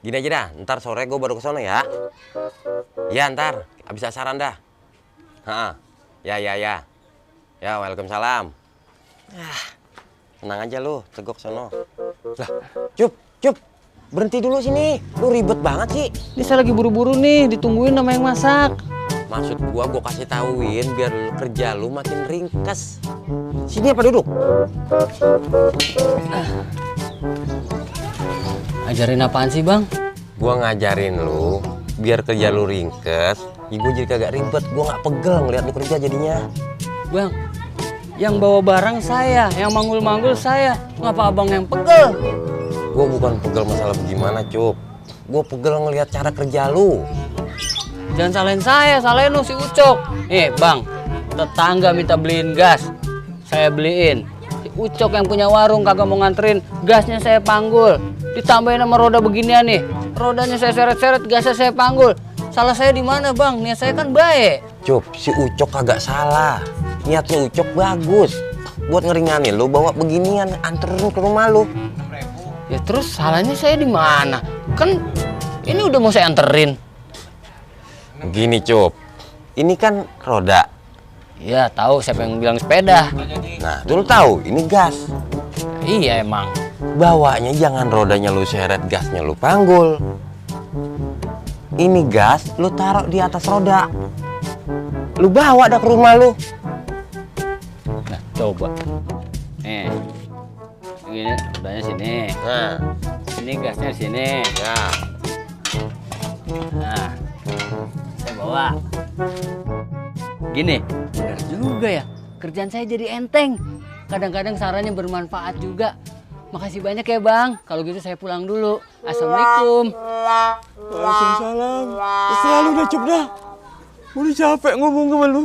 Gini aja dah, ntar sore gue baru ke sono ya. Ya ntar, abis asaran dah. Ya. Ya, waalaikumsalam. Tenang aja lu, tegok sono. Lah, Cup, berhenti dulu sini. Lu ribet banget sih. Ini saya lagi buru-buru nih, ditungguin sama yang masak. Maksud gua kasih tauin biar lu kerja lu makin ringkes. Sini apa duduk? Ajarin apaan sih, Bang? Gua ngajarin lu biar kerja lu ringkes. Gua jadi kagak ribet, gua nggak pegel ngeliat lu kerja jadinya. Bang, yang bawa barang saya, yang manggul-manggul saya. Ngapa abang yang pegel? Gua bukan pegel masalah bagaimana, Cup. Gua pegel ngeliat cara kerja lu. Jangan salahin saya, salahin lu si Ucok. Nih, Bang, tetangga minta beliin gas. Saya beliin. Si Ucok yang punya warung kagak mau nganterin, gasnya saya panggul. Ditambahin sama roda beginian nih. Rodanya saya seret-seret, gasnya saya panggul. Salah saya di mana, Bang? Niat saya kan baik. Cup, si Ucok kagak salah. Niatnya Ucok bagus. Buat ngeringanin lu bawa beginian, anterin ke rumah lu. Ya terus salahnya saya di mana? Kan ini udah mau saya anterin. Gini, Cup. Ini kan roda. Iya, tahu siapa yang bilang sepeda. Nah, tuh lu tahu, ini gas. Iya emang. Bawanya jangan rodanya lu seret, gasnya lu panggul. Ini gas lu taruh di atas roda. Lu bawa dah ke rumah lu. Nah, coba. Nih. Gini, rodanya sini. Nah, Ini gasnya sini. ya. Nah, saya bawa. Gini, benar juga ya. Kerjaan saya jadi enteng. Kadang-kadang sarannya bermanfaat juga. Makasih banyak ya, Bang. Kalau gitu saya pulang dulu. Assalamualaikum. Waalaikumsalam. Terserah lu dah, Cup dah. Udah capek ngomong sama lu.